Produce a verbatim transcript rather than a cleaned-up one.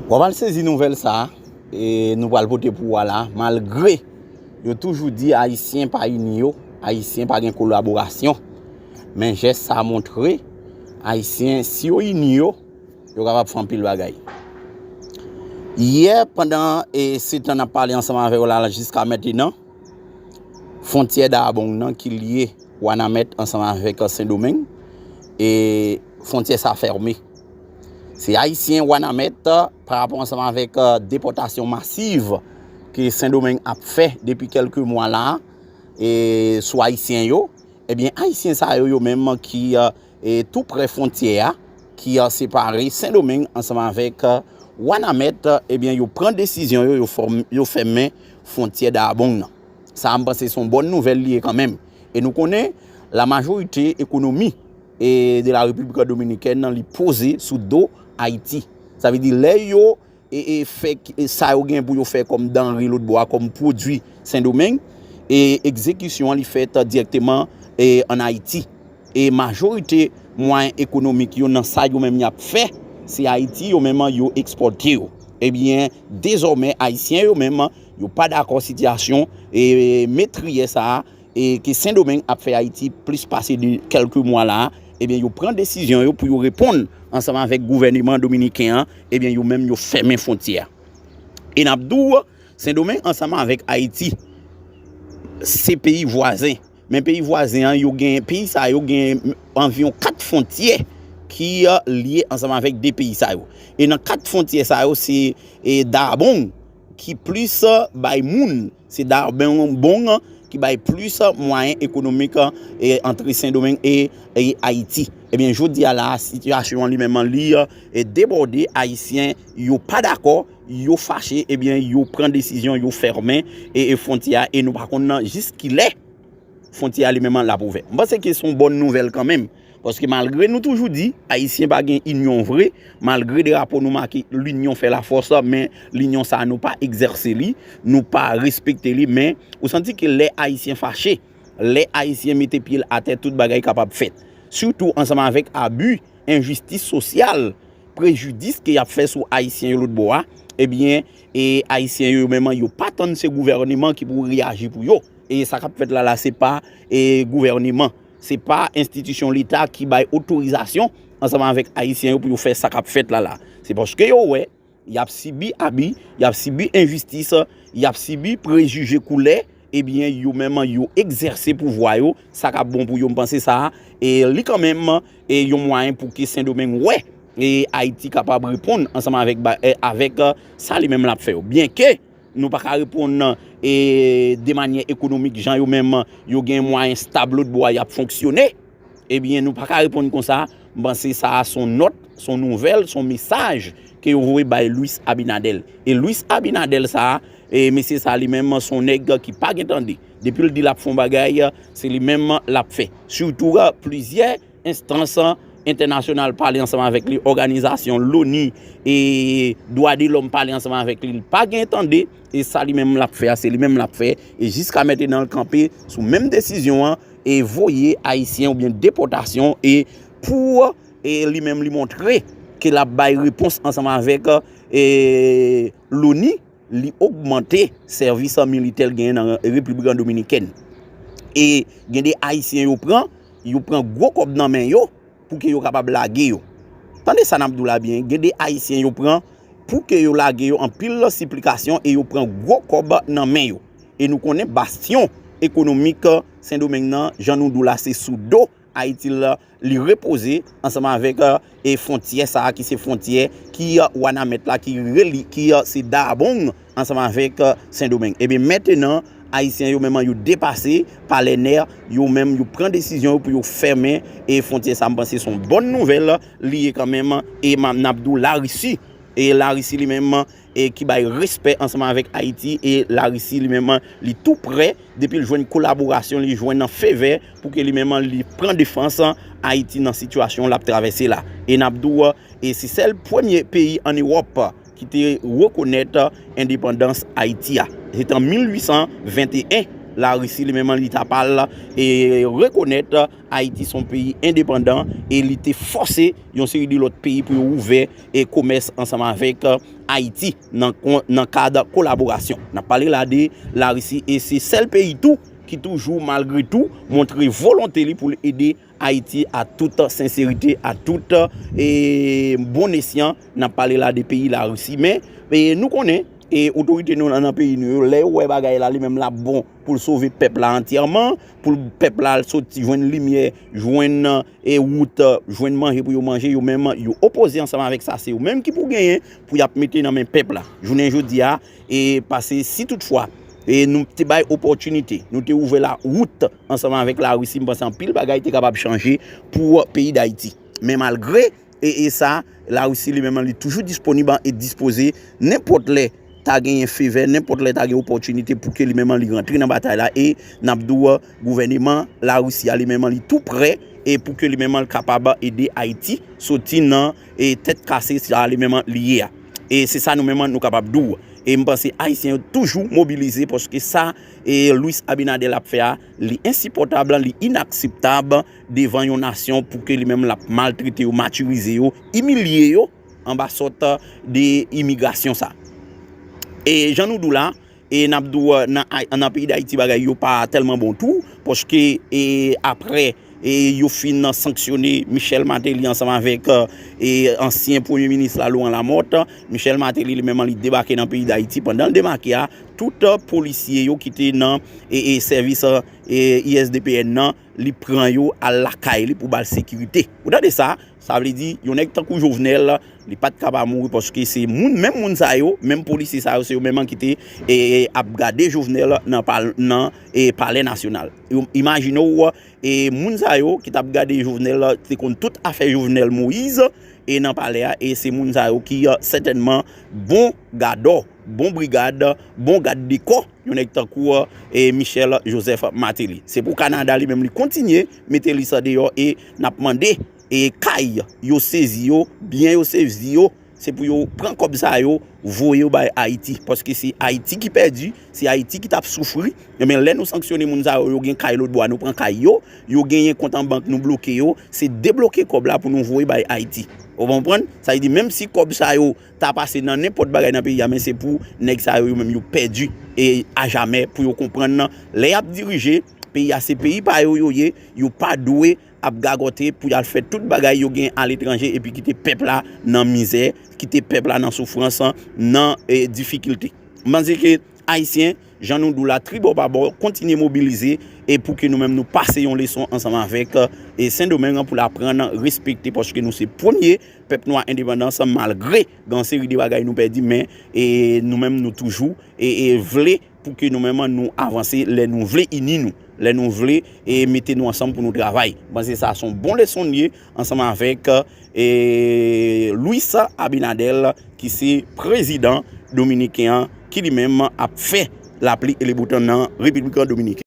W ap al sezi nouvèl sa a, e nou pral pote pou w la, malgre yo toujou di Ayisyen pa ini yo, Ayisyen pa gen kolaborasyon. Men jès sa a montre, Ayisyen, si yo ini yo, yo kapab fè anpil bagay. Yè, pandan e se tan n ap pale ansanm avè w la, jiska mentenan, fwontyè Dabong nan ki lye Wanament ansanm avèk Sendomeng, e fwontyè sa fèmen. Se Ayisyen Wanament, parapò ansanm avèk depòtasyon masiv ke Sendomeng ap fè depi kèlke mwa la, e sou Ayisyen yo, ebyen, Ayisyen sa yo, yo menm ki e tou prè fwontyè a, ki separe Sendomeng ansanm avèk Wanament, ebyen, yo pran desizyon yo, yo fòm-, yo fèmen fwontyè Dabong nan. Sa a, m panse se yon bòn nouvèl li ye kanmenm. E nou konnen, la majorite ekonomi e de la Repiblik Dominikèn nan, li poze sou do Ayiti. Sa vle di, lè yo e, e fè k-, e sa yo gen pou yo fè kòm danre lòt bò a, kòm pwodui Sendomeng, e egzekisyon an li fèt dirèkteman e ann Ayiti. E majorite mwayen ekonomik yo nan sa yo menm y ap fè, se Ayiti yo menm yo ekspòte yo. Ebyen, dezòmè, Ayisyen yo menm, yo pa dakò sitiyasyon e metriyè sa a, e ke Sendomeng ap fè Ayiti plis pase de kèlke mwa la, ebyen, yo pran desizyon yo pou yo reponn ansanm avèk gouvèneman dominiken an, ebyen, yo menm yo fèmen fwontyè a. E n ap di w, Sendomeng ansanm avèk Ayiti, se peyi vwazen. Men peyi vwazen an, yo gen, peyi sa yo gen anviwon kat fwontyè ki, e, lye ansanm avèk de peyi sa yo. E nan kat fwontyè sa yo, se, e, Dabong ki plis, e, bay moun, se Dabong ki bay plis, e, mwayen ekonomik, e, antre Sendomeng e, e Ayiti. Ebyen, jodi a la, sitiyasyon an li menm an, li, e, debòde, Ayisyen yo pa dakò, yo fache, ebyen, yo pran desizyon, yo fèmen e, e fwontyè a, e nou pa konn nan jiskilè fwontyè a li menm an l ap ouvè. M panse ke se yon bòn nouvèl kanmenm, paske malgre nou toujou di Ayisyen pa gen inyon vre, malgre drapo nou make "L'union fait la force", men linyon sa a nou pa egzèse li, nou pa respekte li, men ou santi ke lè Ayisyen fache, lè Ayisyen mete pye l atè, tout bagay kapab fèt. Sitou ansanm avèk abi, enjistis sosyal, prejidis ke y ap fè sou Ayisyen yo lòt bò a, ebyen, e Ayisyen yo menm, yo pa tann se gouvèneman ki pou reyaji pou yo. E sa k ap fèt la la, se pa, e, gouvèneman, se pa enstitisyon Leta ki bay otorizasyon ansanm avèk Ayisyen yo pou yo fè sa k ap fèt la la. Se paske yo wè y ap sibi abi, y ap sibi enjistis, y ap sibi prejije koulè, ebyen, yo menm, yo egzèse pouvwa yo, sa k ap bon pou yo, m panse sa, e li kanmenm, e yon mwayen pou ke Sendomeng wè, e Ayiti kapab reponn ansanm avèk ba-, e, avèk, e, sa li menm l ap fè yo. Byenke nou pa ka reponn, e, de manyè ekonomik, jan yo menm, yo gen mwayen stab lòt bò a, y ap fonksyone. Ebyen, nou pa ka reponn konsa. M panse sa a se yon nòt, se yon nouvèl, se yon mesaj ke yo voye bay Luis Abinader. E Luis Abinader sa a, e mesye sa a li menm, se yon nèg ki pa gen tande. Depi l di l ap fè yon bagay, se li menm l ap fè. Sitou, plizyè enstans entènasyonal pale ansanm avèk li, òganizasyon, loni, e dwa de lòm pale ansanm avèk li, li pa gen tande, e sa li menm l ap fè a, se li menm l ap fè, e jiska mentenan l kanpe sou menm desizyon an, e voye Ayisyen oubyen depòtasyon, e pou, e li menm li montre ke l ap bay repons ansanm avèk, e loni, li ogmante sèvis militè l genyen nan Repiblik Dominikèn. E gen de Ayisyen yo pran, yo pran gwo kòb nan men yo pou ke yo kapab lage yo. Tande sa n ap di w la byen, gen de Ayisyen yo pran pou ke yo lage yo, anpil siplikasyon, e yo pran gwo kòb nan men yo. E nou konnen bastyon ekonomik Sendomeng nan, jan nou di w la, se sou do Ayiti l, li repoze ansanm avèk, e, fwontyè sa a ki se fwontyè ki, e, Wanament la, ki reli-, ki, e, se Dabong ansanm avèk, e, Sendomeng. Ebyen, mentenan, Ayisyen yo menm yo depase pa lè nè, yo menm yo pran desizyon yo pou yo fèmen, e, fwontyè sa a. M panse se yon bòn nouvèl li ye kanmenm, e m a-, n ap di w Larisi, e Larisi li menm, e ki bay respè ansanm avèk Ayiti, e Larisi li menm li tou prè, depi l jwenn kolaborasyon, li jwenn favè pou ke li menm li pran defans Ayiti nan sitiyasyon l ap travèse la. E n ap di w, e se sèl premye peyi ann Ewòp ki te rekonèt endepandans Ayiti a. Se te an mil uit san venteyen, Larisi li menm li t ap al e rekonèt Ayiti se yon peyi endepandan e li te fòse yon seri de lòt peyi pou yo ouvè e komès ansanm avèk Ayiti nan, nan kad kolaborasyon. N ap pale la de Larisi e se sèl peyi tou ki toujou, malgre tou, montre volonte li pou l ede Ayiti a tout senserite, a tout e, bon esyan. N ap pale la de peyi Larisi. Men e, nou konnen e, otorite nou nan peyi nou yo, lè yo wè bagay la li menm l ap bon pou l sove pèp la antyèman, pou pèp la al soti jwenn limyè, jwenn e, wout, jwenn manje pou yo manje, yo menm yo opoze ansanm avèk sa. Se yo menm ki pou genyen pou y ap mete nan men pèp la. Jounen jodi a, e pase si toutfwa e nou te bay opòtinite, nou te ouvè la wout ansanm avèk Larisi, m panse anpil bagay te kapab chanje pou peyi Dayiti. Men malgre e, e sa, Larisi li menm li toujou disponib e dispoze nenpòt lè ta genyen favè, nenpòt lè ta gen opòtinite pou ke li menm li rantre nan batay la e n ap di w gouvèneman Larisi a li menm li tou prè e pou ke li menm li kapab ede Ayiti soti nan e tèt kase sa li menm li ye a. E se sa nou menm nou kapab di w. E m panse Ayisyen yo toujou mobilize paske sa e Luis Abinader ap fè a, li ensipòtab, li inakseptab devan yon nasyon pou ke li menm l ap maltrete yo, matirize yo, imilye yo anba sòt de imigrasyon sa. E jan nou di w la, e n ap di w nan, nan peyi Dayiti bagay yo pa tèlman bon tou, paske e apre e yo fin sanksyone Michel Martelly ansanm avèk e ansyen premye minis la Laurent Lamothe. Michel Martelly li menm li debake nan peyi Dayiti. Pandan l debake a, tout polisye yo ki te nan e, e sèvis e, I S D P N nan, li pran yo al lakay li pou ba l sekirite. Ou tande sa? Sa vle di, yon nèg tankou Jovenel, li pa t ka pa mouri paske se moun, menm moun sa yo, menm polisye sa yo, se yo menm ki te e, e, ap gade Jovenel nan, pal, nan e, palè nasyonal. Yo, imajine w, e moun sa yo ki t ap gade Jovenel, te konn tout afè Jovenel Moïse, e nan palè a, e se moun sa yo ki e, sètènman bon gadò, bon brigad, bon gad de kò, yon nèg tankou e Michel Joseph Martelly. Se pou Kanada li menm li kontinye mete li sa deyò e n ap mande e kay yo sezi yo, byen yo sezi yo, se pou yo pran kòb sa yo, voye yo bay Ayiti. Paske se Ayiti ki pèdi, se Ayiti ki t ap soufri. Ebyen, lè nou sanksyone moun sa yo, yo gen kay lòtbò a, nou pran kay yo, yo genyen kont an bank, nou bloke yo, se debloke kòb la pou nou voye bay Ayiti. Ou konprann? Sa vle di, menm si kòb sa yo ta pase nan nenpòt bagay nan peyi a, men se pou nèg sa yo, yo menm yo pèdi e ajamè pou yo konprann lè y ap dirije peyi a, se peyi pa yo yo ye, yo pa dwe ap gagòte pou y al fè tout bagay yo gen aletranje epi kite pèp la nan mizè, kite pèp la nan soufrans, nan e, difikilte. M panse ke Ayisyen, jan nou di w la, tribò pa bò, kontinye mobilize e pou ke nou menm nou pase yon leson ansanm avèk e, Sendomeng pou l aprann respekte, paske nou se premye pèp nwa endepandans, malgre gen yon seri de bagay nou pèdi, men e, nou menm nou toujou e, e vle pou ke nou menm nou avanse, lè nou vle ini nou, lè nou vle e mete nou ansanm pou nou travay. M panse sa se yon bon leson l ye ansanm avèk e, Luis Abinader ki se prezidan dominiken an ki li menm ap fè lapli e leboutan nan Repiblik Dominiken.